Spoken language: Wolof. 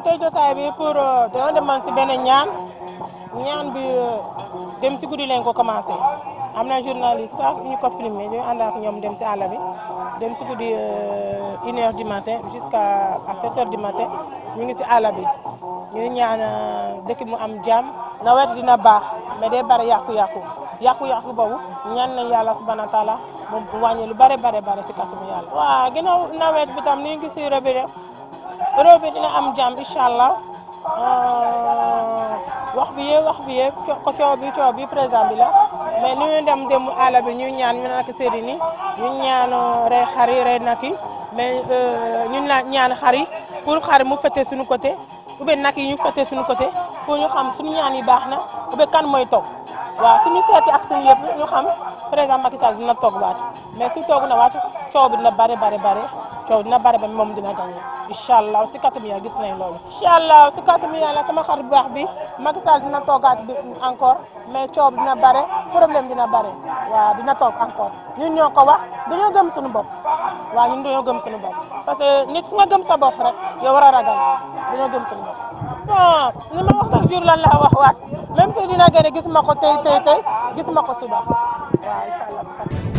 tey jotaay bi pour dañoo demoon si benn ñaan bi dem si guddi lañ ko commencé am na journaliste sax ñu ko filmé ñu ànd ak ñoom dem si àll bi dem si guddi 1h du matin jusqu'à 7h du matin ñu ngi si àll bi ñuy ñaan dëkk mu am jàmm nawet dina baax mais day bari yàqu-yàqu boobu ñaan nañ yàlla subhanahu wa taala mu wàññi lu bare si kàttanu yàlla. waaw ginnaaw nawet bi tam ñu ngi si réew bi dina am jàmm incha allah wax bi yëpp coow bi président bi la mais ni ñu dem àll bi ñu ñaan ñu nak séri ni ñu ñaan rey xar yi rey nag yi mais ñu ñaan xar yi pour xar mu fete suñu côté ou bien nag yi ñu fete suñu côté pour ñu xam suñu ñaan yi baax na ou bien kan mooy toog waaw suñu seeti ak suñu yëpp ñu xam président Macky Sall dina toog waat mais su toog na waat coow bi dina bare coow dina bare ba moom dina gagné incha allah si kàttanu yàlla gis nañ loolu. incha allah si kàttanu yàlla sama xar bu baax bi Macky Sall dina toogaat bi encore mais coow bi dina bare problème dina bare waaw dina toog encore ñun ñoo ko wax dañoo gëm suñu bopp waaw ñun dañoo gëm suñu bopp parce que nit su nga gëm sa bopp rek yow war a ragal dañoo gëm suñu bopp. bon li ma wax chaque jour lan la wax waat même si dina gën a gis ma ko tey gis ma ko suba waaw incha allah.